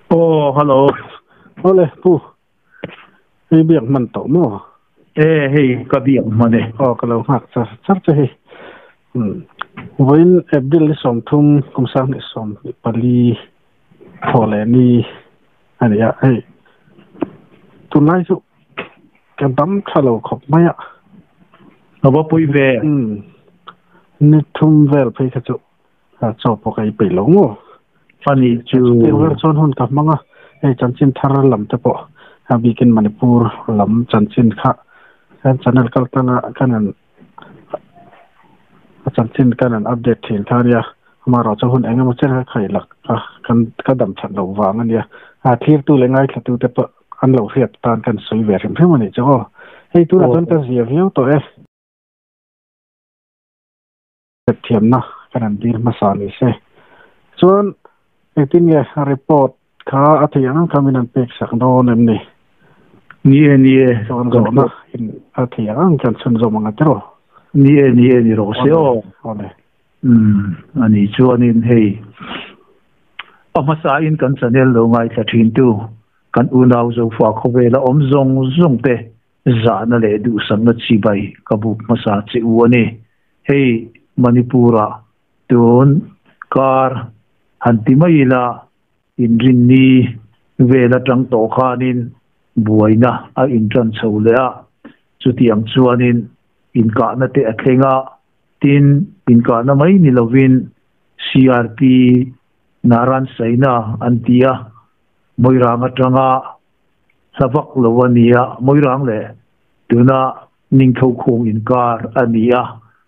Aw hello. Awle pu hei biak hman tawh maw? E hei ka biak hman e. Aw ka lo nghak char char che hei. Vawiin April ni 30 kum 2024 thaw leh ni a ni a hei tunlai chu ka dam tha lo khawp mai a. A va pui ve. Ni thum vel phei kha chu chaw pawh ka ei peih lo maw? Ani chu. Chutiang vel chuan hun ka hmang a, hei chanchin thar lam te pawh a bikin Manipur lam chanchin kha kan channel kal tanga kan han a chanchin kan han update thin kha ania, amaherawh chu hun eng emaw chen kha khaih lak a kan ka dam that loh vang ania, a thlirtu leh ngaithlatu te pawh an lo hriat tan kan sawi ve hrim hrim a nih chu aw. Hei tunah chuan ka zia viau tawh e. Thiamna kan han dil hmasa ni se. Chuan engtin nge report kha a theih ang kha min han pek sak dawn em ni? Ni e, ni e. Chuan zawhna in a theih ang kan chhunzawm ang a tiraw? Ni e, ni e ni rawh se aw. Awle. Umm ani chuanin hei a hmasa in kan channel lo ngaithla thin tu kan unau Zofa khawvela awm zawng zawng te Zahna leh duhsakna chibai ka buk hmasa che u a ni. Hei Manipur-ah tun kar han ti mai ila inrinni vel atang tawh khanin buaina a intan chho leh a, chutiang chuanin inkahna te a thleng a, tin inkahna mai ni lovin CRP Naran Saina an ti a, Moirang atanga Hla vak lo a ni a, Moirang leh tuna Ningtho khung inkar a ni a,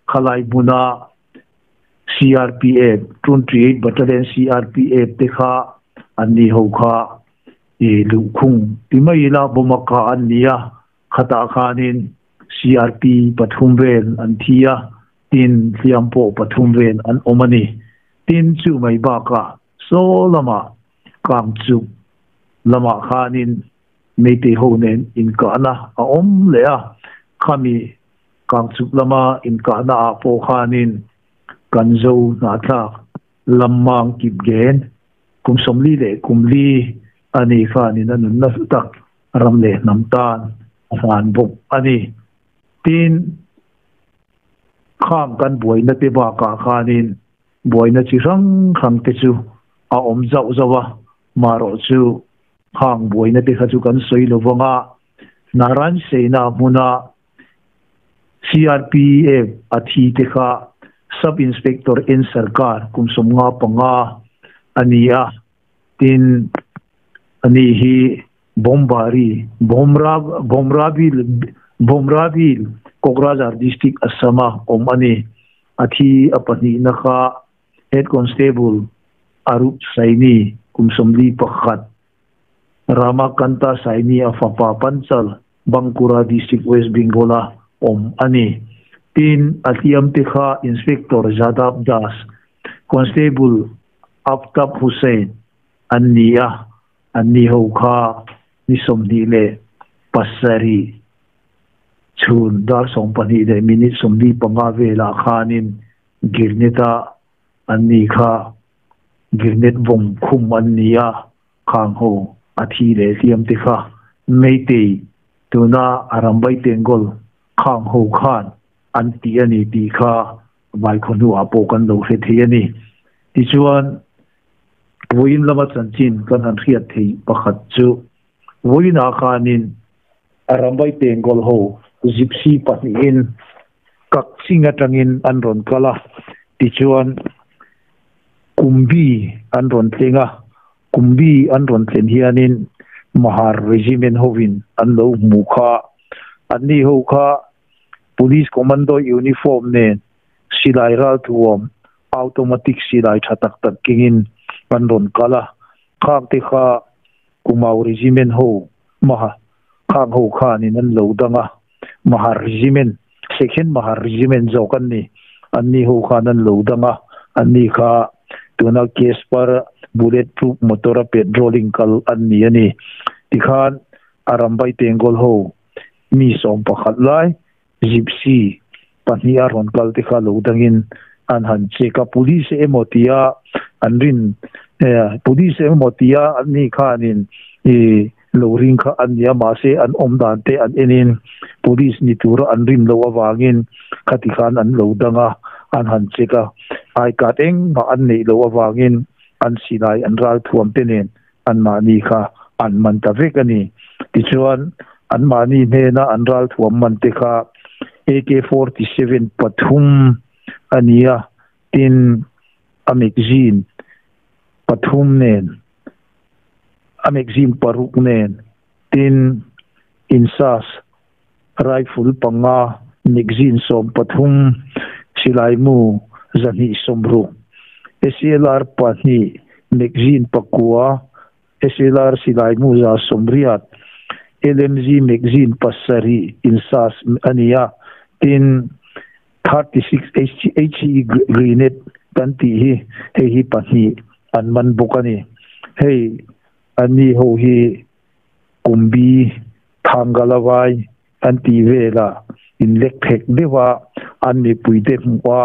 khalai hmuna CRPF, 28 Battalion CRPF te kha an ni ho kha i luhkhung ti mai ila Bomaka an ni a, khatah khanin CRP pathum vel an thi a, tin hliam pawh pathum vel an awm a ni. Tin chu mai bakah saw lamah Kang chuk lamah khanin Meitei ho nen inkahna a awm leh a, khami Kang chuk lama inkahna ah pawh khanin kan zo hnahthlak Lammang kip gen kum 40 leh kum li a ni khanin a nunna hlu tak ram leh hnam tan a hlan bawk a ni. Tin, khang kan buaina te bakah khanin Buaina chi hrang hrang te chu a awm zauh zauh a, marawh chu hang buaina te kha chu kan sawi lo vang a, Naran Sena hmuna CRPF a thi te kha Sub Inspector N Sarkar kum 55 a ni a, tin ani hi Bombari, Bhomra, Bhomrabil, Bhomrabil, Kokrajhar District Assam a awm a ni. A thi a pahnihna kha Head Constable Arup Saini kum 41, Ramakanta Saini a fapa Panchal, Bankura District West Bengal a awm a ni. Tin, a hliamte kha Inspector Jadab Das, Constable Aftab Hussain an ni a, anni ho kha ni 27 chhun dar 12 leh minute 45 velah khanin Girnet-a anni kha Girnet vawm khum an ni a, khang ho a thi leh hliam te kha Meitei tuna a Rambai Tengol khang ho khan an ti a ni tih kha Vaikhaw hnuah pawh kan lo hre thei a ni. Tichuan, vawiin lama chanchin kan han hriat theih pakhat chu vawiinah khanin Rambai Tengol ho gypsy pahnihin Kakching atangin an rawn kal a, tichuan Kumbi an rawn tleng a, Kumbi an rawn thlen hianin Mahar Regiment hovin an lo hmu kha, anni ho kha Police Commando uniform nen silai ralthuam automatic silai tha tak tak kengin an rawn kal a, khang te kha Kumau Regiment ho Maha khang ho khanin an lo dang a, Mahar Regiment, Second Mahar Regiment zawk an ni, anni ho khan an lo dang a, anni kha tuna Casper bullet proof motor a patrolling kal an ni a ni. Tikhan a Rambai Tengol ho mi 11 lai gypsy pahnih a rawn kal te kha lo dangin an han check a, police emaw tia an rin. Police emaw tia an ni khanin i lo ring kha an nia mahse an awm dan te an enin police ni tura an rin loh avangin khati khan an lo dang a, an han check a, I card engmah an neih loh avangin an silai an ralthuam te nen anmahni kha an man ta vek a ni. Tichuan anmahni hnena an ralthuam man te kha AK-47 pathum a ni a, tin a magazine pathum nen, a magazine paruk nen, tin INSAS rifle panga magazine 13, silaimu 260, SLR 2 magazine 9, SLR silaimu 180, LMG magazine 7 INSAS a ni a, tin 36 HE grenade kan tih hi hei hi 2 an man bawk a ni. Hei anni ho hi Kumbi Thangalavai an tih velah inlek phek deuh a, an mipuite hmuh a,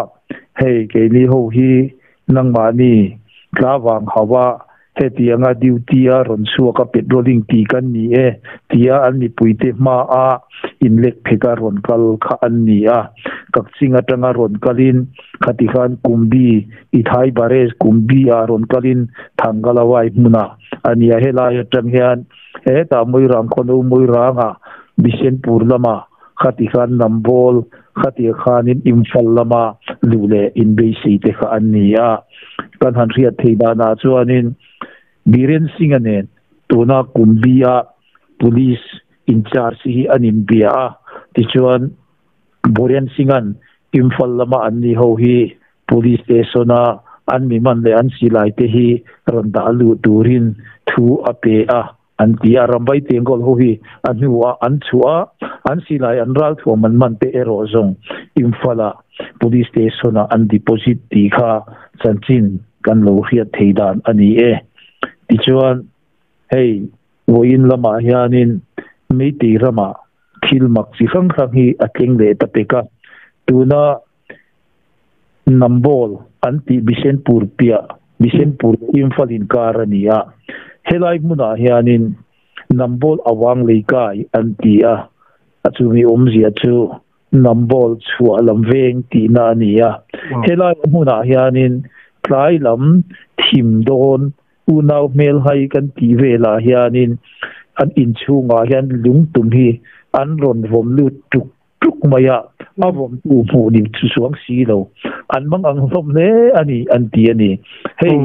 hei keini ho hi nangmahni tlavang hauh a, hetianga duty a rawn chhuak a patrolling ti kan ni e tia an mipuite hma a inlek phek a rawn kal kha an ni a. Kakching atanga rawn kalin khati khan Kumbi Ithai Barrage Kumbi ah rawn kalin Thangalawai hmunah a ni a. Helai atang hian hetah Muirang khawno Muirangah Bishenpur lamah khati khan Nambol khati khanin Imphal lama luh leh inbeisei te kha an ni a. Kan han hriat thei danah chuanin Biren Singh-a nen tuna Kumbi-a police in charge hi an inbia a, tichuan Biren Singh-a'n Imphal lama an ni ho hi police station-a an mi man leh an silai te hi rawn dah luh turin thu a pe a an ti a. Rambai Tengkawl ho hi a hnuah an chhuah a, an silai an ralthuam an man te erawh zawng Imphal-a police station-ah an deposit tih kha chanchin kan lo hriat thei dan a ni e. Tichuan, hei vawiin lamah hianin Meitei ramah thil mak chi hrang hrang hi a tleng leh ta pek a, tuna Nambol an tih Bishenpur piah Bishenpur Imphal inkar a ni a, helai hmunah hianin Nambol awang leikai an ti a, a chumi awmzia chu Nambol chhuah lam veng tihna a ni a. Helai hmunah hianin tlai lam thim dawn unau hmelhai kan tih velah hianin an inchhungah hian lungtum hi an rawn vawm lut tuk tuk mai a, a vawmtu hmuh ni chu chuang si lo. An mang ang hlawm hle a ni an ti a ni. Hei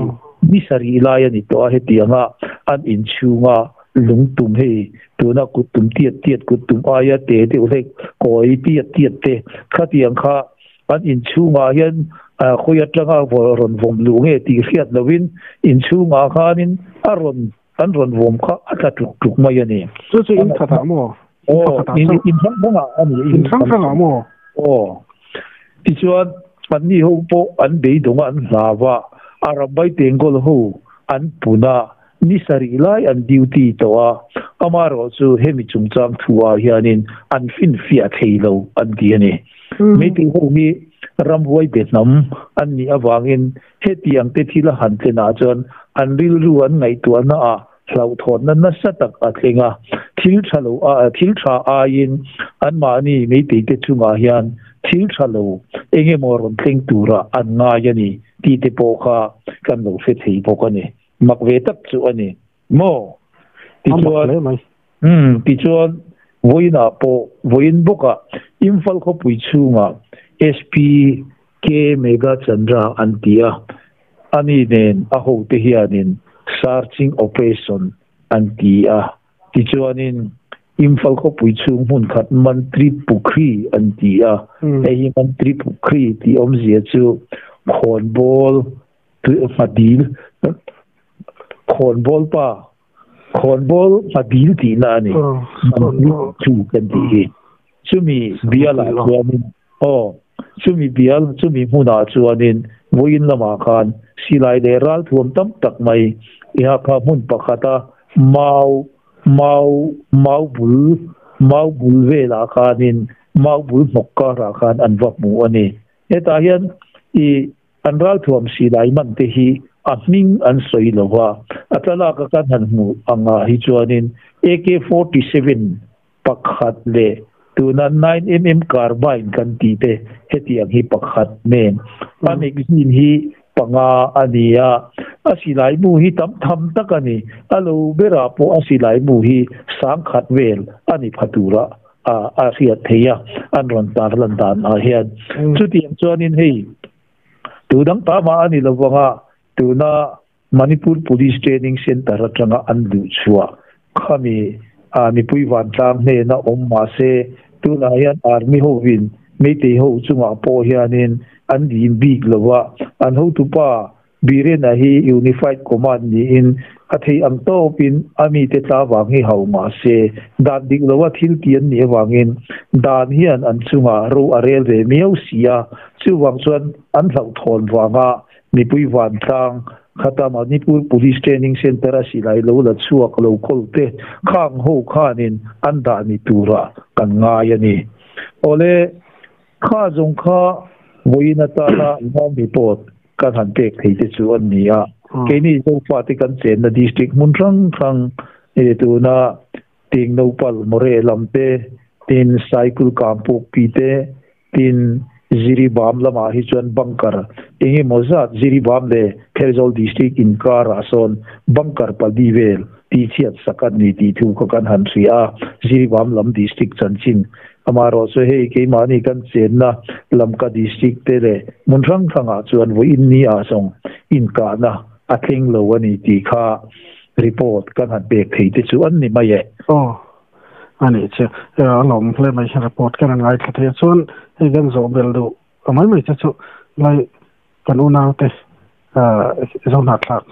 ni sarih lai a ni tawh a, hetianga an inchhunga lungtum hei tuna kuttum tiat tiat kuttum aia te deuh hlek kawi tiat tiat te khatiang kha an inchhungah hian khawi atanga rawn vawm luh nge tih hriat lovin inchhungah khanin a rawn an rawn vawm kha a tla tluk tluk mai a ni. Chu chu in khatah maw? Aw, in in hrang hrangah a ni. In hrang hrangah maw? Aw. Tichuan, anni ho pawh an beidawng a, an hlau a, a rambai Tengkawl ho an pun a, ni sarih lai an duty tawh a, amaherawh chu hemi chungchang thu ah hianin an finfiah thei lo an ti a ni. Meitei ho hi ramhuai be hnam an nih avangin hetiang te thil a han tlenah chuan an rilru an ngaihtuahna ah hlauhthawnna nasa tak a thleng a, thil tha lo a thil tha aiin anmahni meitei te chungah hian thil tha lo eng emaw rawn thleng turah an ngai a ni tih te pawh kha kan lo hre thei bawk a ni. Mak ve tak chu a ni maw? Tichuan, tichuan vawiinah pawh vawiin bawkah Imphal khawpui chhungah SP K Megha Chandra an ti a, ani nen a hote hianin searching operation an ti a. Tichuanin Imphal khawpui chhung hmun khat Mantri Pukhri an ti a, hei hi Mantri Pukhri tih awmzia chu khawnbawl Hmadil, khawnbawl pa, khawnbawl hmadil tihna a ni. Mantri Pukhri kan tih hi. Chumi bialah chuanin, aw, chumi bial, chumi hmunah chuanin vawiin lamah khan silai leh ralthuam tam tak mai iha kha hmun pakhata mau, mau, mau bul, mau bul velah khanin mau bul hnawk karah khan an va hmu a ni. Hetah hian i an ralthuam silai man te hi A hming an sawi lo va, a thlalak a kan han hmuh angah hi chuanin AK-47 pakhat leh tuna 9mm carbine kan tih te hetiang hi pakhat nen a magazine hi panga a ni a, a silai mu hi tam tham tak a ni. A lo berah pawh a silai mu hi sangkhat vel a ni pha tura a hriat theih a, an rawn tarlan dan ah hian. Chutiang chuanin hei tu dang ta mah a ni lo vang a, tuna Manipur Police Training Centre atanga an luh chhuah khami mipui vantlang hnena awm mah se, tunah hian Army hovin Meitei ho chungah pawh hianin an dim bik lo a, an hotupa Biren-a hi Unified Command niin a theih ang tawpin a mite tla vang hi hau mah se, dan dik loa thil ti an nih avangin dan hian an chungah ro a rel ve miau si a, chuvang chuan an hlauhthawn vanga mipui vantlang khata Manipur Police Training Centre a silai lo la chhuak lo kawl te khang ho khanin an dah ni turah kan ngai a ni. Awle, kha zawng kha vawiin atana Ram report kan han pek thei te chu an ni a. Keini Zofate kan chenna district hmun hrang hrang tuna Tingnopal Moreh lam te, tin Cycle Kampukpi te, tin Jiribam lamah hi chuan bunker eng emaw zat Jiribam leh Pherzawl district inkarah sawn bunker pali vel tihchhiat sak a ni tih thu kha kan han hria a, Jiribam lam district chanchin Amaherawh chu hei keimahni kan chenna Lamka district te leh hmun hrang hrangah chuan vawiin ni ah zawng inkahna a thleng lo a ni tih kha report kan han pek thei te chu an ni mai e. Aw, a nih chu. A lawm hle mai report kan han ngaithla thei a chuan hei kan zawh belh duh mai mai che chu lai kan unaute Zohnahthlak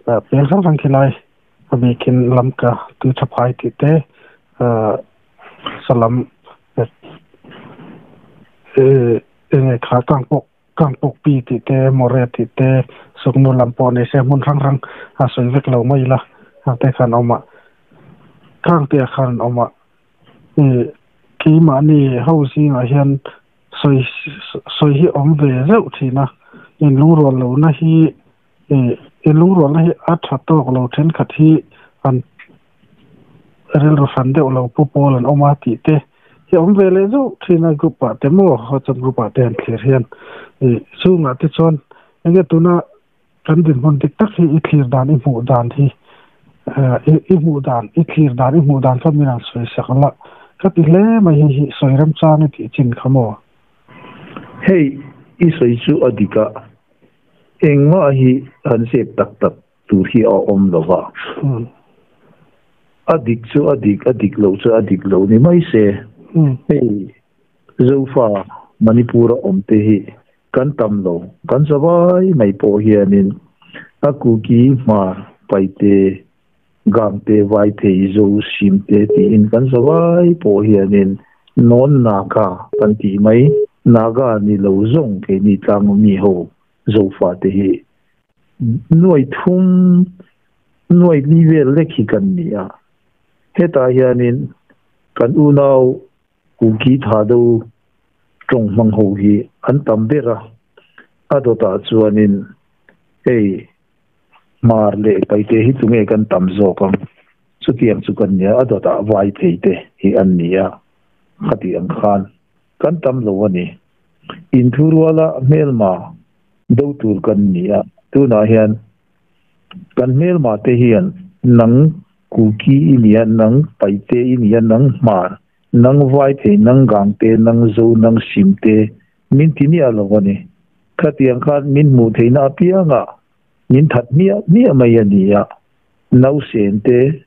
peng hrang hrang khi lai a bikin Lamka tui tha phai tih te salam enge kha kangpawk kangpawk pi tih te more tih te suknu lam pawh ni se hmun hrang hrang a sawi vek lo mai ila te khan awm a khang te khan an awm a keimahni ho zingah hian sawi sawi hi awm ve zeuh thin a inlungrual lohna hi inlungrualna hi a tha tawk lo thenkhat hi an rilru hran deuh lo pu pawl an awm a tih te hi awm ve leh zauh thin a group ah te maw WhatsApp group ah te han thlir hian chungah te chuan enge tuna kan dinhmun dik tak hi i thlir dan i hmuh dan hi i hmuh dan i thlir dan i hmuh dan kha min han sawi sak la ka ti hle mai hei hi sawi remchang i tih chin kha maw. Hei i sawi chu a dik a, Engmah hi han zep tak tak tur hi a awm lo va. A dik chu a dik, a dik lo chu a dik lo ni mai se. Hei Zofa Manipur-a awm te hi kan tam lo, kan zavai mai pawh hianin a Kuki, Hmar, Paite, Gangte, Vaithei, Zo, Simte tiin kan zavai pawh hianin Non Naga kan tih mai, Naga ni lo zawng keini tlang mi ho Zofate hi nuai thum, nuai li vel lek hi kan ni a. Hetah hianin kan unau Kuki Thado tawng hmang ho hi an tam ber a, a dawtah chuanin hei Hmar leh Paite hi tunge kan tam zawk ang? Chutiang chu kan nia, a dawtah vai thei te hi an ni a, khati ang khan kan tam lo a ni. Inthuruala hmelma do tur kan ni a, tunah hian kan hmelma te hian nang Kuki i nia, nang Paite i nia, nang Hmar, nang vai thei, nang Gangte, nang Zo, nang Simte min ti miah lo a ni. Khatiang khan min hmuh theihna apiangah min that hmiah hmiah mai a ni a, nausen te,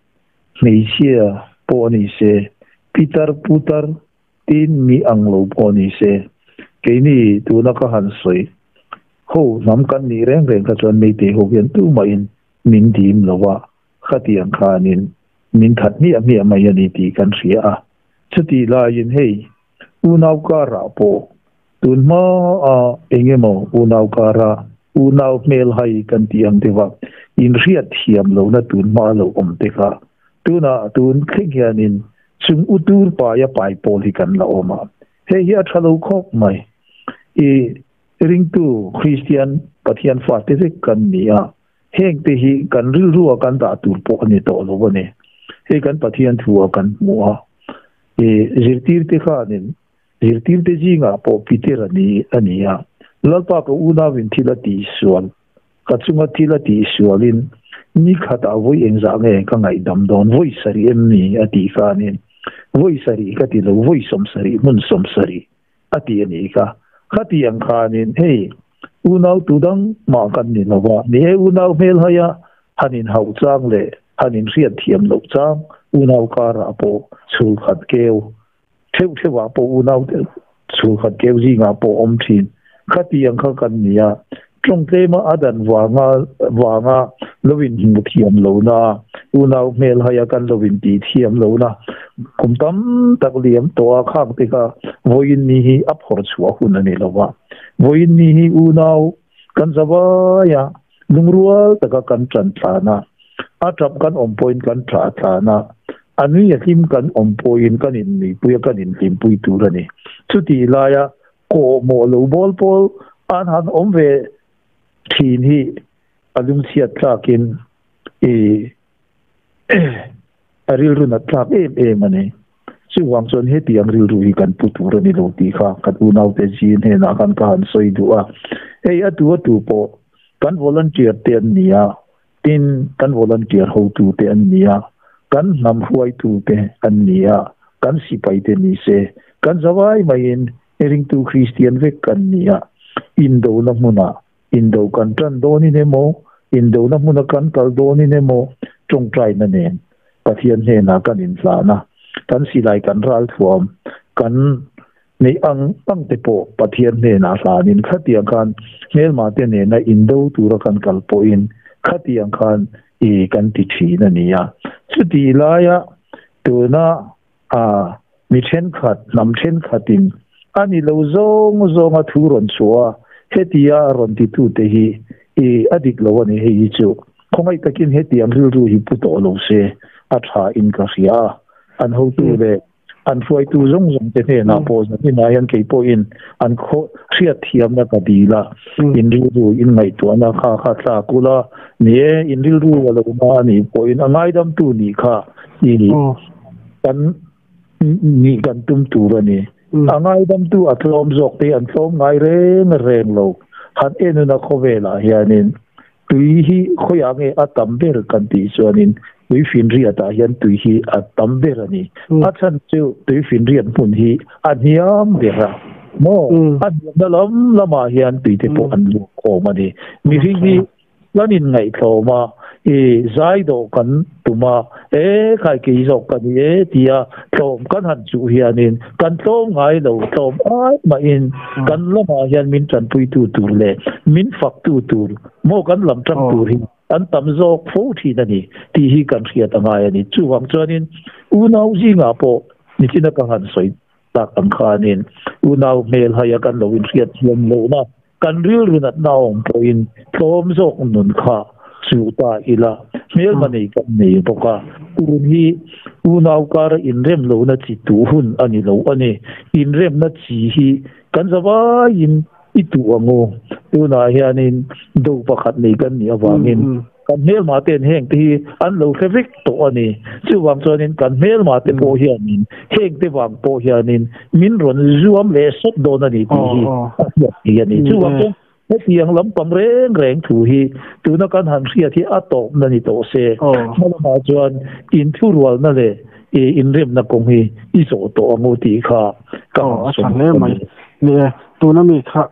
hmeichhia pawh a ni se, pitar putar tin mi ang lo pawh a ni se, keini tuna ka han sawi ho hnam kan nih reng reng kha chuan Meitei ho hian tumahin min dim lo a, khatiang khanin min that hmiah hmiah mai a ni tih kan hria a. Chutih laiin hei unau karah pawh Tun hma a eng emaw unau kara unau hmel hai kan tih ang deuh a, inhriat thiam lohna tun hma lo awm te kha tunah tun thleng hianin chung u tur paia pai pawl hi kan la awm a, hei hi a tha lo khawp mai. I ringtu Kristian Pathian fa te vek kan ni a heng te hi kan rilru a kan dah tur pawh ani tawh lo ani hei kan Pathian thu a kan hmu a e zirtir te khanin zirtir te zinga pawh Peter ani ani a Lalpa ka unawin thil a ti sual ka chunga thil a ti sualin ni khata voi engza nge ka ngai dam dawn voi sari em ni a ti khanin voi sari ka ti lo voi som sari mun som sari a ti ani ka khati ang khanin hei unau tu dang ma kan ni lova ni e unau hmel haya hanin hau chang le hanin riat thiam lo chang unau kara po chul khat keu theu thewa po unau chul khat keu ji nga po om thin khati ang kha kan nia trong te ma adan wanga wanga lovin mu thiam lo na unau hmel haya kan lovin ti thiam lo na kum tam tak liam to a khang te ka voin ni hi a phor chua hun ani lova voin ni hi unau kan zawaya lungrual taka kan tran thlana a trap kan om point kan tha thlana anui a hlim kan om point kan in mi puia kan in hlim pui tur ani chuti laia ko mo lo bol pol an han om ve thin hi alung siat tlakin e aril ru na tlak em em ani chu wang chon he tiang ril ru hi kan pu tur ani lo ti kha kan unau te jin he na kan ka han soi du a hei atu atu po kan volunteer te an nia tin kan volunteer ho tu te an nia kan nam huai tu te an nia kan sipai te ni se kan zawai mai in ering tu Christian vek kan nia indo na hmuna indo kan tran doni ne mo indo na hmuna kan kal doni ne mo tong trai na nen Pathian he na kan in hla na kan silai kan ral thuam kan nei ang ang te po Pathian he na hlanin khatiang khan hmel ma te ne na indo tura kan kal po in khatiang khan e kan ti thin ania chuti laia tuna a mi then khat nam then khatin ani lo zong zonga thu ron chua hetia ron ti tu te hi e adik lo ani hei chu khongai takin hetiang ril ru hi pu to lo se a tha in ka ria an ho tu le an fuai tu zong zong te hne na po ni na yan ke po in an kho hriat thiam na ka dila in ril ru in ngai tu na kha kha tla kula ni in ril ru lo na ani po in angai dam tu ni kha ni kan ni kan tum tu ra ni angai dam tu a tlom zok te an tlom ngai reng reng lo han enu na khowela hianin tui hi khoya nge a tam ber kan ti chuanin tui fin riat ah hian tui hi a tam ber ani a chan chu tui fin riat hmun hi a hniam bera mo a hniam na lam lama hian tui te pawh an luak khawm ani mihring hi lanin ngaih thlawma e zai do kan tuma e khai ki zok kan e tia tlawm kan han chu hianin kan tlawm ngai lo tlawm ai ma in kan lama hian min tran pui tu tur le min fak tu tur mo kan lam tang tur hi an tam zawk fo thin ani ti hi kan hriat angai ani chuwang chuanin unau zinga po nichina ka han soi tak ang khanin unau hmel haya kan lo in hriat hiam lo na kan ril runat na awm pawhin tlawm zawk nun kha chu ta ila hmel manei kan nei bawka un hi unau kar in rem lo na chi tu hun ani lo ani in rem na chi hi kan zawai in itu ango tuna hianin do pakhat nei kan ni awangin kan hmel ma ten heng te hi an lo hrevek to ani chuwang chuanin kan hmel ma te pawh hianin heng te wang pawh hianin min rawn zuam leh sawt dawn ani tih hi a hriat thei ani chuwang chuan hetiang lampang reng reng thu hi tuna kan han hriat hi a tawp na ni tawh se hmalamah chuan in thu rual na leh e in rem na kawng hi i zawh tawh angu tih kha ka han a tha hle mai ni e tuna mi kha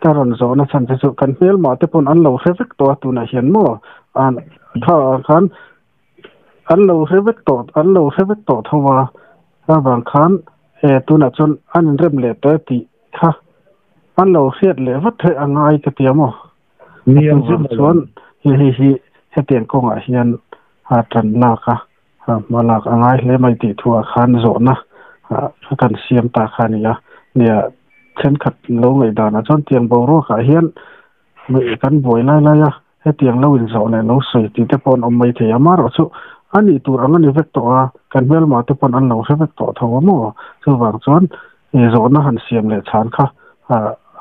ka rawn zawh na chhan te chu kan hmel mah te pawn an lo hre vek tawh a tunah hian maw an kha khan an lo hre vek tawh an lo hre vek tawh tho a avang khan e tunah chuan an inrem leh tawh e tih kha an lo hriat leh vat theih a ngai ka tia maw chuan hei hi hetiang kawngah hian a tan lak a hma lak a ngai hle mai tih thuah khan zawhna kan siam ta kha a ni a nia thenkhat lo ngaihdanah chuan tiang boruakah hian kan buai lai lai a hetiang lo in zawh leh lo sawi tih te pawh an awm mai thei a amaherawh chu a nih tur ang a ni vek tawh a kan hmelma te pawn an lo hre vek tawh tho a maw chuvang chuan zawhna han siam leh chhan kha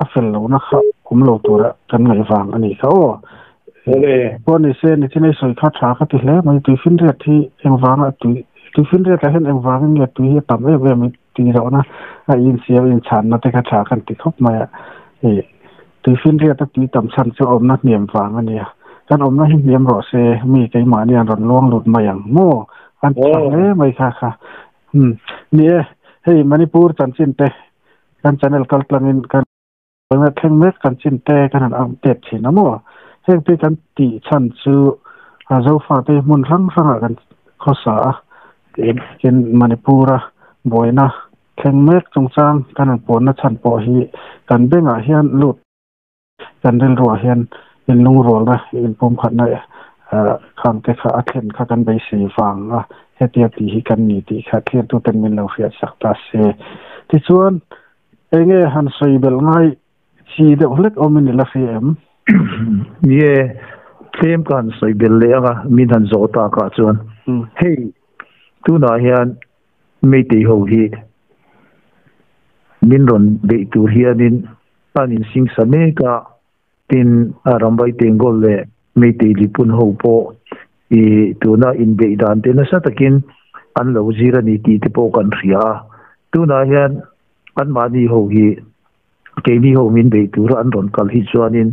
a fel lohna kha. awm lo tura kan ngaih vang a nih kha aw. Pawh ni se nichin ei sawi kha tha ka ti hle mai tuifinriat hi engvanga tui tuifinriatah hian engvangin nge tui hi a tam em em tih zawhna a insiam inchhanna te kha tha kan ti khawp mai a ih tuifinriat a tui tam chhan chu awmna hniam vang a nia kan awmna hi hniam rawh se mi keimahni an rawn luang lut mai ang maw an tha hle mai kha kha umm ni e hei Manipur chanchin te kan channel kal tlangin kan Tunah thleng mek kan chin te kan han update thin a maw? Heng te kan tih chhan chu Zofate hmun hrang hrangah kan khawsa a, tin Manipur-a buaina thleng mek chungchang kan han puanna chhan pawh hi kan bengah hian lut kan rilruah hian inlungrualna inpumkhatna khang te kha a thlen kha kan beisei vang a, hetia tih hi kan ni tih kha thlirtuten min lo hriatsak ta se. Tichuan. Enge han sawi belh ngai chi deuh hlek awmin i la hria em? Ni e, tlem ka han sawi belh leh ang a, min han zawh takah chuan. Hei, tunah hian Meitei ho hi min rawn beih tur hianin an insingsa mek a, tin Rambai Tengol leh Meitei Lipun ho pawh i tuna inbeih dan te nasa takin an lo zir a ni tih te pawh kan hria a. Tunah hian anmahni ho hi keini ho min beih tura an rawn kal hi chuanin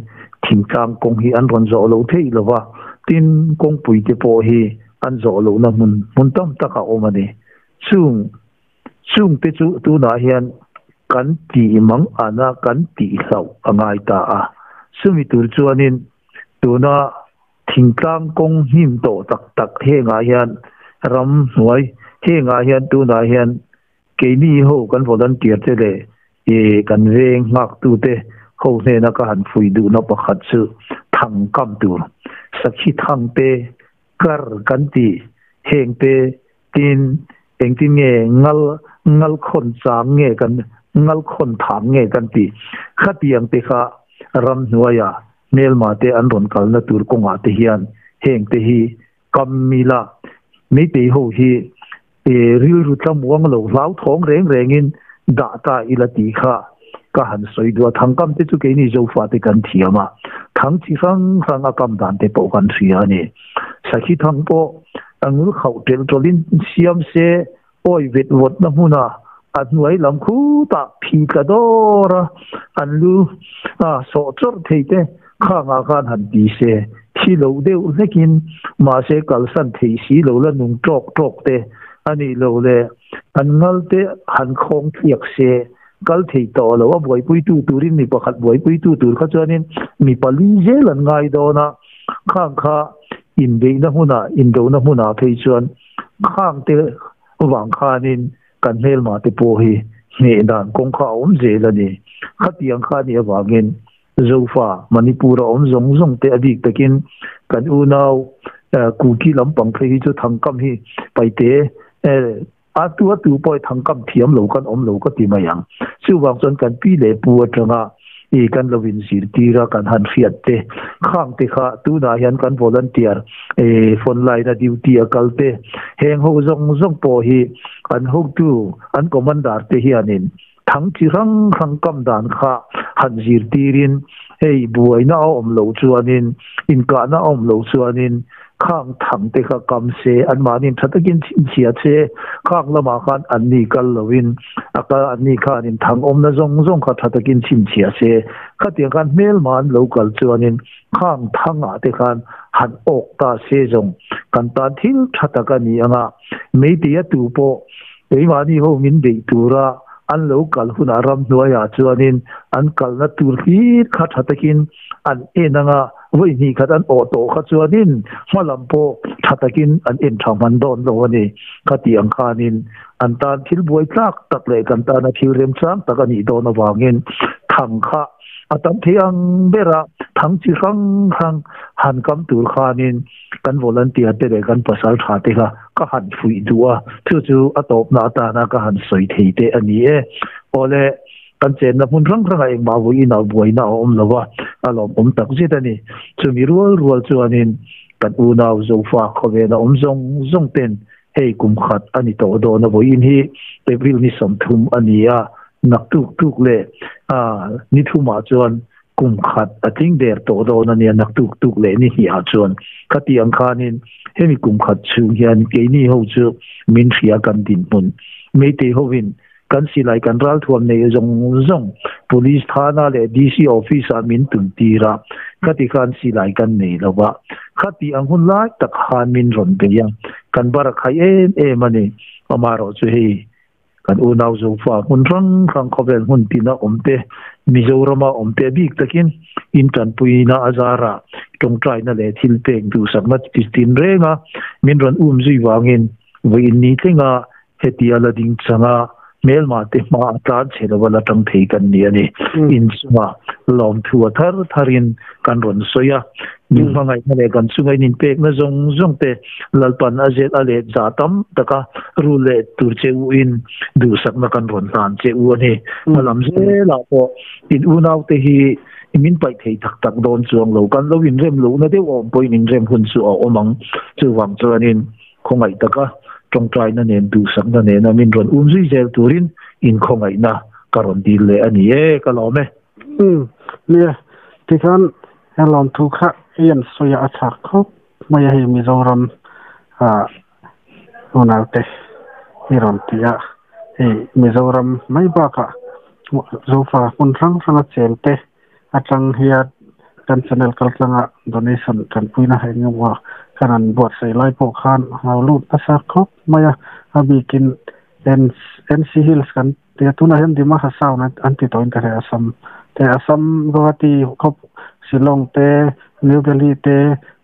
thingtlang kawng hi an rawn zawh lo theih lo va, tin kawngpui te pawh hi an zawh lohna hmun hmun tam tak a awm a ni. Chung chung te chu tunah hian kan tih mang ana kan tih hlauh a ngai ta a. Chumi tur chuanin tuna Thingtlang kawng hnim tawh tak tak hengah hian ram hnuai hengah hian tunah hian keini ho kan volunteer te leh ih kan veng nghaktu te ho hnena ka han fui duhna pakhat chu thang kam tur sakhi thang te kar kan tih heng te tin engtin nge ngal ngal khawn chang nge kan ngal khawn thang nge kan tih khatiang te kha ram hnuaiah Hmelma te an rawn kalna tur kawngah te hian heng te hi kam mila Meitei ho hi rilru tlamuang lo hlauthawng reng rengin dah ta ila tih kha ka han sawi duh a. Thangkam te chu keini Zofa te kan thiam a, thang chi hrang hrang a kam dan te pawh kan hria a ni. Sakhi thang pawh a ngul khauh ṭelh ṭawlhin siam se Awi vet vawtna hmuna a hnuai lam khutah phi tla dawr a, an lu a sawh chawrh thei te khangah khan han ti se, thi lo deuh hlekin mahse kalsan thei si lo la nung tawk tawk te a nih lo le an ngal te han khawng thliak se, kal thei tawh lo a buaipuitu turin mi pakhat buaipuitu tur kha chuanin mi pali zel an ngai dawn a, khang kha inbeihna hmunah indona hmunah phei chuan Khang te vang khanin kan hmelma te pawh hi hneh dan kawng kha a awm zel a ni. Khatiang kha nih avangin Zofa, Manipur a awm zawng zawng te a bik takin kan unau Kuki lampang phei hi chu thangkam hi paite a tu a tu pawh hi thangkam thiam lo kan awm lo ka ti mai ang. Chuvang chuan kan pi leh pu atanga i kan lo inzirtir a kan han hriat te khang te kha tunah hian kan volunteer phone line a duty a kal te heng ho zawng zawng pawh hi an hotu an commander te hianin thang chi hrang hrang kam dan kha han zirtirin hei buaina a awm loh chuanin inkahna a awm loh chuanin Khang thang te kha kam se, anmahniin tha takin chhinchhia che, khang lamah khan anni kal loin a kal, anni khanin thang awmna zawng zawng kha tha takin chhinchhia se, khatiang khan hmelma an lo kal chuanin khang thangah te khan han awk ta se zawng kan tan thil tha tak a ni ang a, meitei a tu pawh keimahni ho min beih tura an lo kal hunah ramhnuaiah chuanin an kalna tur hlir kha tha takin An en anga vawi hnih khat an awh tawh kha chuanin hma lam pawh tha takin an en tha hman dawn lo a ni. Khati ang khanin an tan thil buai tlak tak leh kan tana thil remchang tak a nih dawn avangin thang kha a tam thei ang bera thang chi hrang hrang han kam tur khanin kan volunteer te leh kan pasal tha te kha ka han fuih duh a, chu chu a tawpna atana ka han sawi thei te a ni e. Awle. Kan chenna hmun hrang hrangah engmah vawiin ah buaina a awm lo a, a lawmawm tak zet a ni. Chumi rual rual chuanin kan unau Zofa khawvela awm zawng zawng ten hei kum khat a ni tawh dawn a, vawiin hi April ni 30 a ni a, naktuk tuk leh ni thumah chuan Kum khat a tling der tawh dawn a nia naktuk tuk leh ni hnih ah chuan khati ang khanin hemi kum khat chhung hian keini ho chu min hria kan dinhmun Meitei hovin kan silai kan ralthuam neih zawng zawng Police thana leh DC office ah min tum tir a, khati khan silai kan nei lo va, khati ang hun lai tak khan min rawn bei a, kan barakhaih em em a ni. Amaherawhchu hei Kan unau Zofa hmun hrang hrang khawvel hmun tina awm te, Mizorama awm te bik takin in tanpuina a zarah tawngtaina leh thil pek duhsakna tin renga min rawn um zui vangin vawiin ni tlenga hetia la ding changa hmelmah te hma a tlan chhe lova la tang thei kan ni a ni. In chungah lawmthu a thar tharin kan rawn sawi a, min hmangaihna leh kan chunga in inpekna zawng zawng te Lalpan a zet a let za tam taka rul leh tur che u in duhsakna kan rawn hlan che u a ni. Hmalam zelah pawh in unaute hi min paih thei tak tak dawn chuang lo, kan lo inrem lohna deuh awm pawhin inrem hun chu a awm ang. Chuvang chuanin khawngaih taka tawngtaina nen duhsakna nena min rawn um zui zel turin in khawngaihna ka rawn dil leh a ni e, ka lawm e. Umm, nia, tikhan he lawmthu kha i an sawi a a chak khawp mai a hei Mizoram ah unaute i rawn ti a, hei Mizoram mai bakah Zofa hmun hrang hranga cheng te atang hian kan channel kaltlanga donation tanpuina eng emaw kan han buatsaih lai pawh khan a lo lut nasa khawp mai a, a bikin NC Hills kan Tia tunah hian Dima Hasao an ti tawhin ka hria Assam te Assam Guwahati khawp Shillong te New Delhi te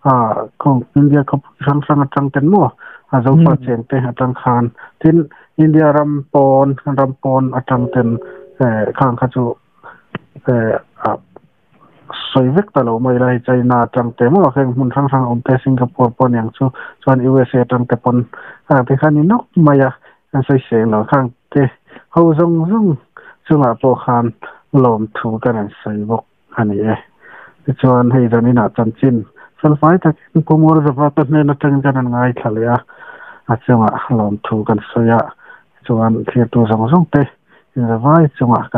ah khawng India khawp hrang hrang atang ten maw a Zofa cheng te atang khan tin India ram pawn ram pawn atang ten khang kha chu ah sawi vek ta lo mai lai China atang te maw heng hmun hrang hrang awm te Singapore pawh aniang chu chuan USA atang te pawn ah te khan i nawk mai a an sawi seng lo khang te ho zawng zawng chungah pawh khan lawmthu kan an sawi bawk a ni e. Tichuan hei zaninah chanchin felfai takin Pu Mualzavata hnen atangin kan han ngaithla leh a, a chungah lawmthu kan sawi a, chuan thirtu zawng zawng te inzavai chungah kan.